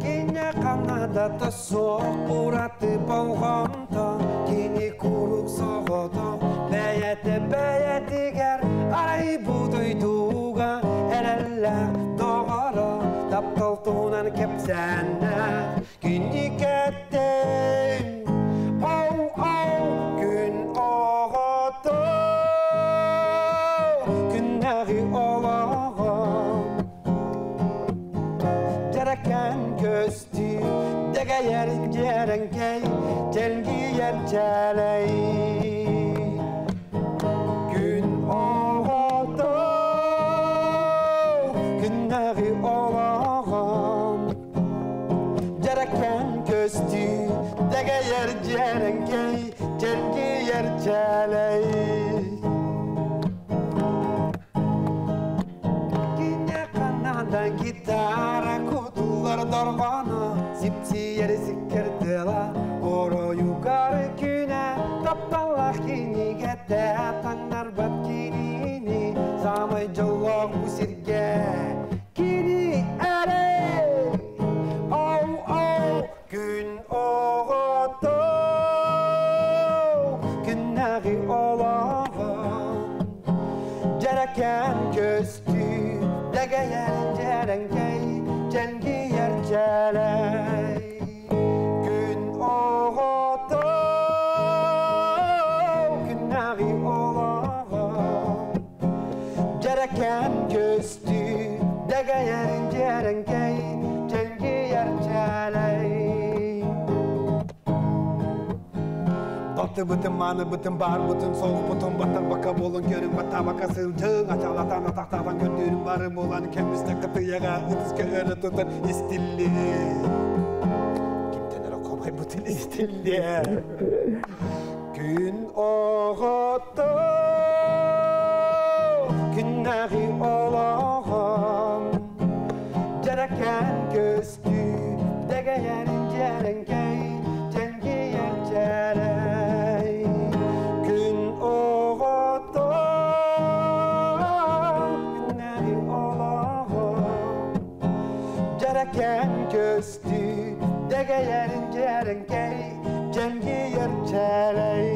Кине канадата суох ураты болҕомто, кини куруук соҕотох бэйэтэ бэйэтигэр арай бу дойдуга эрэллээх доҕоро таптал туһунан кэпсээннээх кини кэттин оу оу күн оҕото күннээҕи олоҕо Дьэрэкээн көстүү, дэгэйэр дьиэрэҥкэй, чэлгийэр чээлэй. Күн оҕото, күннээҕи олоҕом. Дьэрэкээн көстүү, дэгэйэр дьиэрэҥкэй, чэлгийэр чээлэй. Кине канада гитара кутулар дорҕооно сипсийэр сиккэр тыала оройугар күнэ тапталлаах кинигэтэ таҥнарбат кинини саамай дьоллоох бу сиргэ кини эрэ оу оу күн оҕото күннээҕи олоҕо Дьэрэкээн көстүү, дэгэйэр дьэрэҥкэй, чэлгийэр чээлэй. Күн оҕото, күннээҕи олоҕо. Дьэрэкээн көстүү, дэгэйэр дьэрэҥкэй, чэлгийэр чээлэй. Таттыбытын, мааныбытын, баарбытын, соҕуппутун баттарбакка буолан көрүҥ баттаабакка сылдьыҥ, ачаалатаан атахтаатан көрдүүрүм бары буолан кэммистэ кытыйаҕа ытыска өрө тутан истилли. Кимтэн эрэ хомойбутун истилли. Күн оҕото, күннээҕи олоҕом, дьэрэкээн көстүү, дэгэйэр дьэрэҥкэй, чэлгийэр чээлэй. Күн оҕото, күннээҕи олоҕом, дьэрэкээн көстүү, дэгэйэр дьэрэҥкэй, чэлгийэр чээлэй.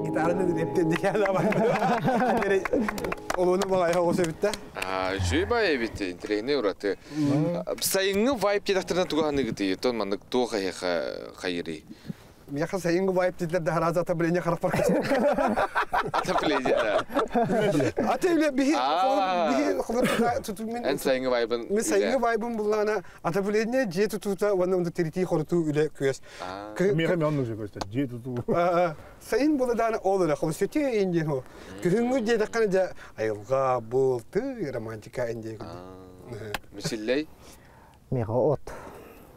Гитараны рептен диэн Олуну балай оҕус эбитте. Үчүгэй баай эбит, интэриэһинэй ураты. Сайыҥҥы вайб диэтэхтэринэ тугу саныыгытый? Оттон маннык туох эһиэхэ хайырый? Миэхэ сайыҥҥы вайб дииллэр да араас отопление харахпар Отопление, да. Аты биһи биһи туту мен Эн сайыҥҥы вайбын Мен сайыҥҥы вайбын буллаана отопление дьиэ тутуута уонна онно тиритии хорутуу үлэ күөс. Миэхэ мен оннук көстөр дьиэ тутуу. Сайын була ол эрэ холсүтү индиэн хо. Күһүҥҥү диэтэххинэ дьэ айылҕа буолты романтика индиэ Мисиллей? Миэхэ от.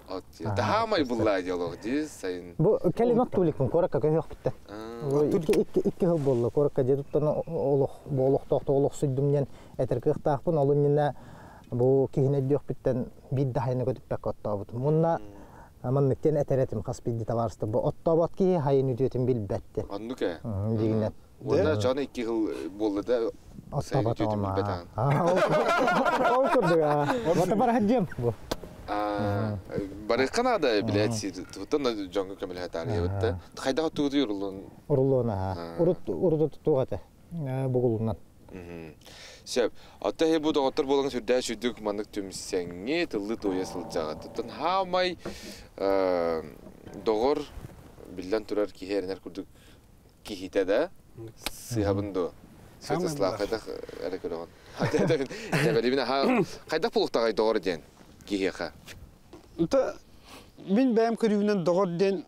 От. Таһаамай буллаа диалог дии сайын. Бу кэлин от туликпын куоракка көһүөхпүттэ. Икки хыл буолла куоракка дьиэ туттан олох бу олохтоохтук олохсуйдум диэн этэр кыахтаахпын. Ол иннинэ бу киһини өйдүөхпүттэн биир да хайыны көтүппэккэ оттообутум. Уонна маннык диэн этэр этим хас биирдии табаарыстар бу оттообот киһи хайын үтүөтүн билбэт диэн. Оннук ээ. Дьигинэн. Уонна дьон икки хыл буолла да оттообот Ол курдук аа. Вот барахадьым бу. Барыахха наада билээт сир туттан дьоҥҥо көмөлөһө таарыйабыт хайдах оттугутуй уруллун Уруллуон аха. Урут урут туох этэ бугулунан. Сөп. Оттон эһи бу доҕоттор буолан сүрдээх сүрдүк маннык түмсэҥҥи тыллыы туойа сылдьаҕыт. Оттон хаамай доҕор биллэн турар киһи эрэнэр курдук киһитэ да сыыһабын дуо? Святослав хайдах эрэ көрөҕүн? Тэбэлибин аха хайдах булуктаҕай доҕор диэн киһиэхэ? Мин бэйэм көрүүбүнэн доҕор диэн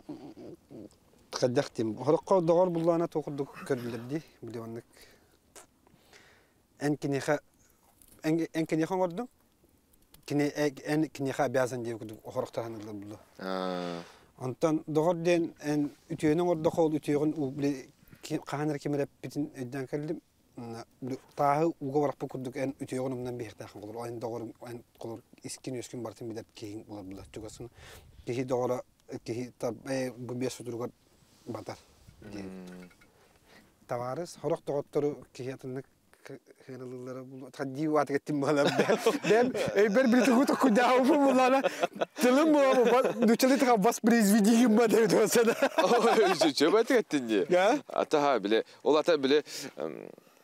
хайдах диим. Хороххо доҕор буллаана туох курдук көрүллэр дии. Били оннук эн киниэхэ эн киниэхэ оҥордуҥ кини эн киниэхэ обязан диэн курдук хорохтоһон ылла булла. Онтон доҕор диэн эн үтүөнү оҥордоххо ол үтүөҕүн били хаһан эрэ ким эрэ эппитин өйдөөн кэллим. Тааһы ууга барахпыт курдук эн үтүөҕүн умнан биһиэхтээххин холор эн доҕоруҥ эн холор искин-үөскүн барытын билэр киһиҥ буолар була чугасына киһи доҕоро киһи бу биэс сутуругар батар диэн табаарыс сорох доҕоттору киһи атыннык хыарылыыллара дии уатыгар тим буолар бэм өйбөр били тугу токкуйдаабы буллана тылым буола нучалы така воспроизведи гымма деп туосана Чөбөтүк эттин дии. Ата били ол ата били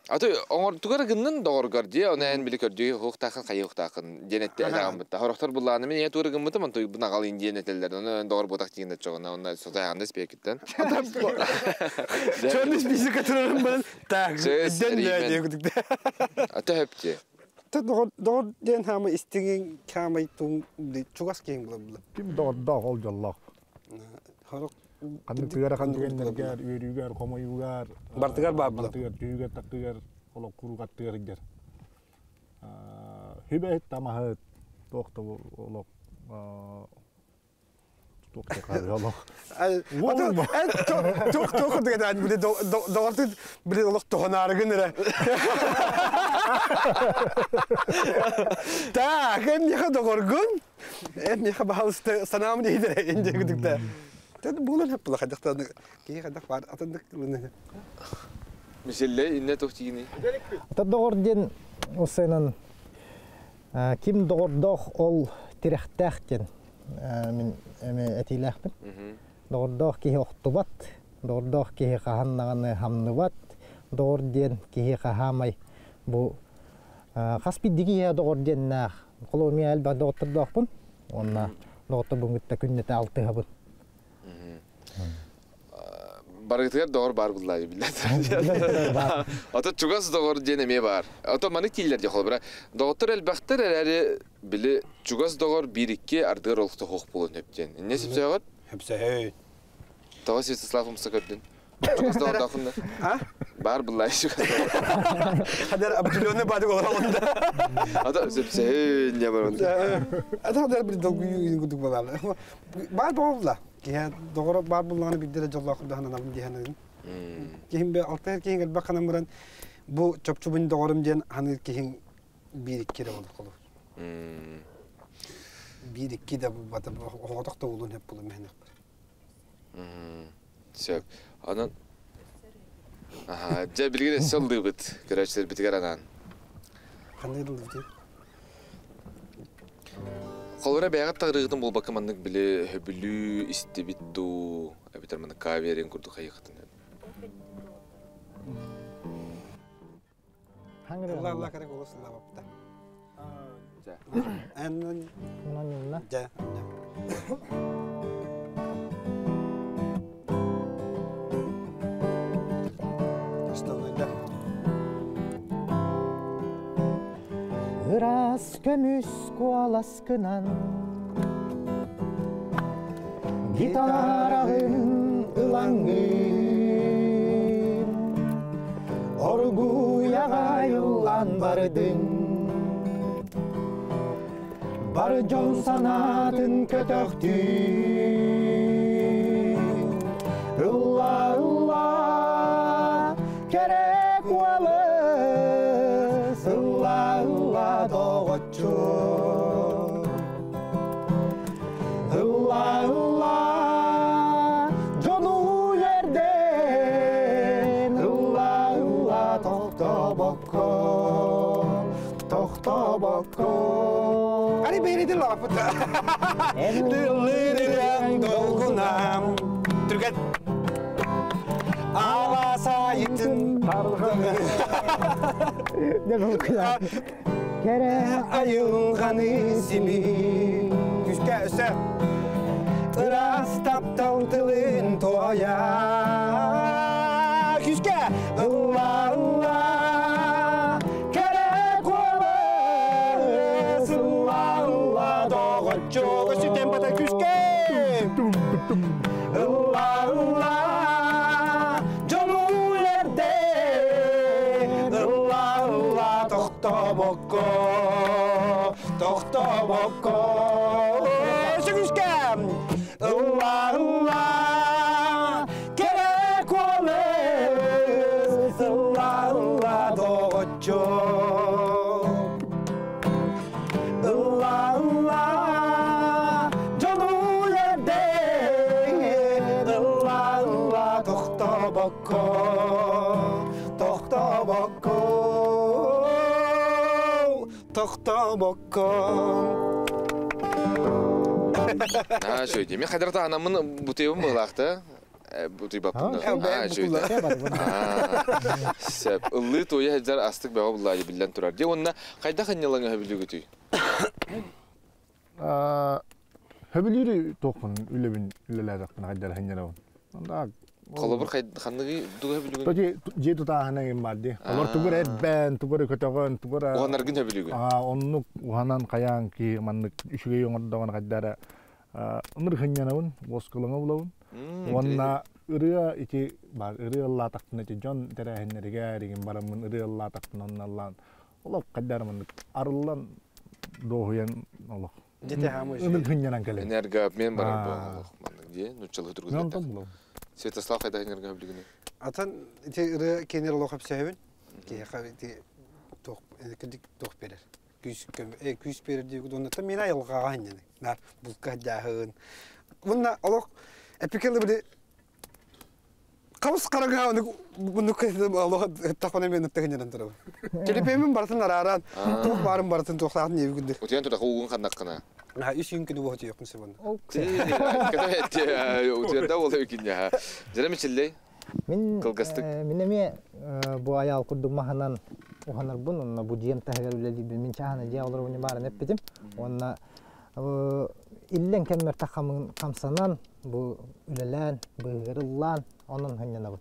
аты оҥортугар гыннын доҕоргор дии оны эн били көрдүү хуохтаахын хайыахтаахын диэн этте этаҕаммытта хорохтор буллааны мин ийэ туора гыммытым онто бун аҕал диэн этэллэр оны доҕор буотах диэн оччоҕуна онно сотайаҕында спиэкиттен Черный список которым баран так ден диэн ата хөпти Доҕор доҕор диэн хаамай истиҥин хаамай туун чугас киһиҥ була була. Ким доҕордоох ол дьоллоох. Хорох Ханнык тыгара түгэннэргэр, үөрүүгэр, хомойуугар, Бартыгар баар була. Бартыгар, түүгэр, тактыгар, олох куруук аттыгар иһдэр. Хүбэһит тамаһыт, туох да олох туох да хаалыы олох. Туох туох курдук били доҕортун били олох тоһонаарыгын эрэ. Так, эн миэхэ доҕоргун, эн миэхэ баһалыста санаамын иһитэр инде кудукта. Тэн буолан хаппыла хайдахтан киһи хайдах бар атындык ылыны. Миселле инне туох тиини. Ата доҕор диэн осенан ким доҕордоох ол тирэхтээх диэн мин эме этиилээхпин. Доҕордоох киһи охтубат, доҕордоох киһи хаһан даҕаны хамныбат, доҕор диэн киһи хаһаамай бу хас биирдии киһи доҕор диэннээх. Холобур мин элбэх доҕоттордоохпун уонна доҕотторбун кытта күннэтэ алтыһабын. Барыгытыгар доҕор баар буллаа биллэр. Ото чугас доҕор диэн эмиэ баар. Ото маны тииллэр дии холобура. Доҕоттор элбэхтэр эрээри били чугас доҕор биир-икки ардыгар олохто хоох буолуон сөп диэн. Инне сөпсөөҕүт? Сөпсөһөй. Тоҕо Святослав умса көрдүн? Чугас доҕордоохун да? А? Баар буллаа чугас доҕор. Хадер определенный бадык олорон да. Ото сөпсөһүн дьэ барон. Ата хадер bir долгуйуу курдук буолар. Баар буолла. Киһи доҕоро баар буллаҕына биирдэ дьоллоох курдук анабын диэхэнэбин. Киһим бе алта киһин элбэх ханан баран бу чопчубун доҕорум диэн ханыыр киһиҥ биир икки эрэ болур холу. Биир икки да бата оҕотох да улун хеп булун мэһэнэх. Сөп. Онон дьэ билигин өссө ыллыыбыт көрөөччүлэрбитигэр анаан. Ханнык ыллыыбыт? Холобура бэйэҕит тагырыгытын буолбакка маннык били хөбүлүү истибит дуу, эбэтэр маннык каверин курдук хайыахытын. Алла алла карак олус ыллаабапта. Эн дьэ. Основной Ыраас көмүс куоласкынан гитараҕын ылаҥҥын оргуйаҕа ыллаан бардыҥ бар дьон санаатын көтөхтүн ылла ылла кэрэ куолас ылла ылла доҕоччу ылла ылла дьону үөрдэн ылла ылла тохтобокко тохтобокко Ани бэйридин лаппыта. Дыллырыран долгунам. Түргет. Ала сайытын. Не бұл кыла. Кәрі Айылғаны сими. Күске өсө. Ырас таптал тылын тоя. Күске. Ылла, ылла. Кәрі қолы. Ылла, ылла. Доғычу. Өсі темпата күске. Ылла, ылла. Жомулерде. Ылла, ылла. Тохтобокко. Тохтобокко. Сүгүскө. Ылла, ылла. Керек олыс. Ылла, ылла. Доғычу. Ылла, ылла. Жомулерде. Ылла, ылла. Тохтобокко. Тохтобокко. Тохтобокко. А, шөйде. Мен қайдарта анамын бутыйбын бұлақты. Бутый баппын. А, шөйде. Сәп. Ыллы тойы хәджар астык бәға бұллайды білден тұрар. Де, онна қайда қаннелаңы хөбілі Хөбүлүрү тоқпын үлебин үлеләдәкпин хайдар ханнелабын. Онда Қолыбыр қанныгы дуга хөбілі Тоти же тутаахана ген барды. Олар тугур эрбен, тугур көтөгөн, тугур Оғанаргын хөбілі А оннук уханан каян ки маннык үшүгө йоңордогон хайдара ыныр ханнелабын, воскулаңа булабын. Онна ырыа ити бар ырыа латактын ити жон терәһиннерге деген барамын ырыа латактын онналлан. Олар кайдар маннык арыллан дохуян олох. Жете хамыш. Ыныр ханнелан келе. Энергообмен барар болған маннык де, нучалы Мен түргізбет. булабын. Святослав қайда энерго хөбілігіні? Атан ити ыры кенер олох хөпсөбүн. Ки ити тох кидик тох берер. Күс күс берер дип донна мен айылга ханнен. Нар булка жаһын. Мунна олох эпикеле бир Кабыс карага аны буну кыйды олох тахана мен тегенен турабы. Телепемин бартын араран, тох барын бартын тохлатын не бүгүндө. Утиян тұра қуғын қаннаққына. Ha үч күн күнү бохот юкун себонда. Утиянда ол өкін я. Жереме чиллей? Мин Кылгастык. Мин эме бу аял курдук маханан уханар бун, онна бу дием тахгар үлели мин чахана дия олар уни барын эппитим. Онна иллен кеммер тахамын камсанан бу үлелән, быгырыллан, онун ханнанабыт.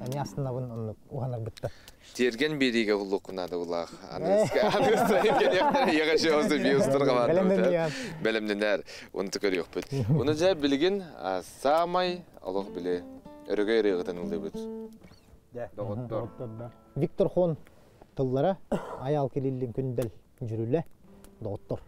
Эми астынабын онну уханар бытта. Терген бериге құллық құнады бұлақ. Анысқа келектер еғашы осы биустырға Бәлемден Бәлемденер. Оны түкөр yok бит. Оны жа билген самай Аллах биле. Өрөгө өрөгөтөн ылды бит. Доғыттор. Виктор Хон тыллара аял келиллин күндел жүрүле доғыттор.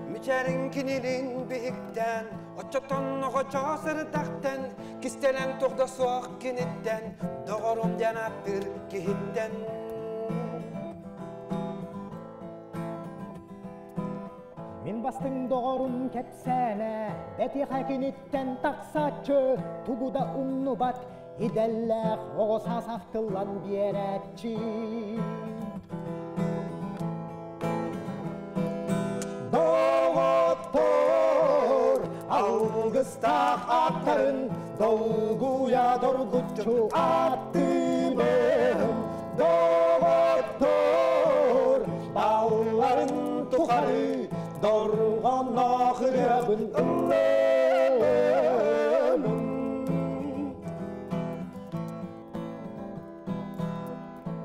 Мичәрин кинилин биһиктен, очотон оҕочо сырытахтан, кистелен тоғда суақ киниттен, доғорум жанаттыр киһиттен. Мин бастың доғорум кепсәне, бәти хакиниттен тақсачы, тугуда умнубат, иделләх оғоса сақтылан берәтчи. Доғоттор, алгыстақ аттарын, долгуя доргучу аттыбын. Доғоттор, балларын тухары, доргон охырабын ыллымын.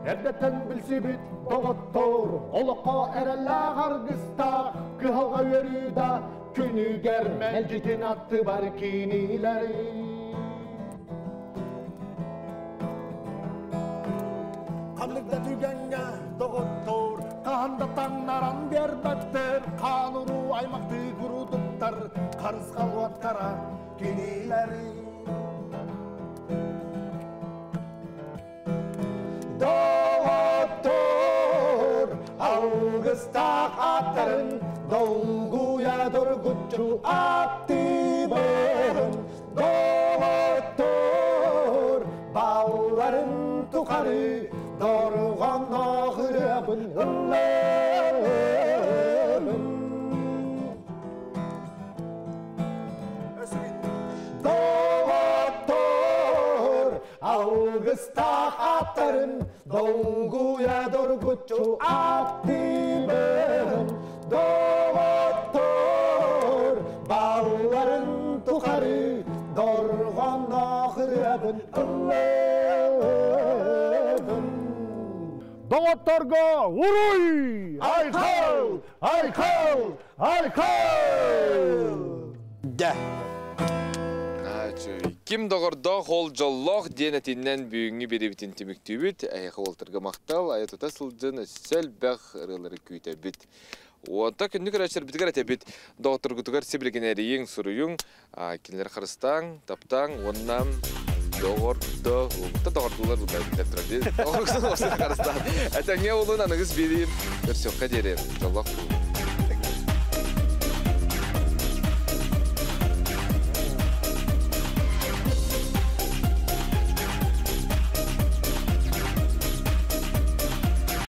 Эрдеттен билсибит доғоттор, олоққа әрәллә гаргыста, кыһалға өрүда, күнүгер мәлжитин атты бар кинилери. Қанлыкда түгәнгә доғоттор, қаханда таңнаран бербәттер, қануру аймақты курудуктар, қарыз қалуаттара кинилери. Доғоттор, алгыстақ аттарын, долгуя доргучу аттыбын. Доғоттор, балларын тухары, доргон охырабын ыллымын. Ааттарын долгуя доргуччу ааттыыбын. Доҕоттор балларын тухары дорҕонноох ырыабын ыллыыбын. Доҕотторго уруй! Айхал! Айхал! Айхал! Дэ. Ким доҕордоох ол дьоллоох диэн этиннэн бүгүҥҥү биэрэбитин түмүктүүбүт. Эһиэхэ уолтарга махтал, айа тута сылдьын өссө элбэх ырыалары күүтэбит. Уонта күндү көрөөччүлэрбитигэр этэбит, доҕотторгутугар сибилигин эрийиҥ, суруйуҥ, кинилэри харыстааҥ, таптааҥ уонна доҕордо, доҕордуулар булбайбыттар турар. Харыстаан. Этэҥҥэ улун аныгыс биэриим көрсүөххэ диэри дьоллоох буолуҥ.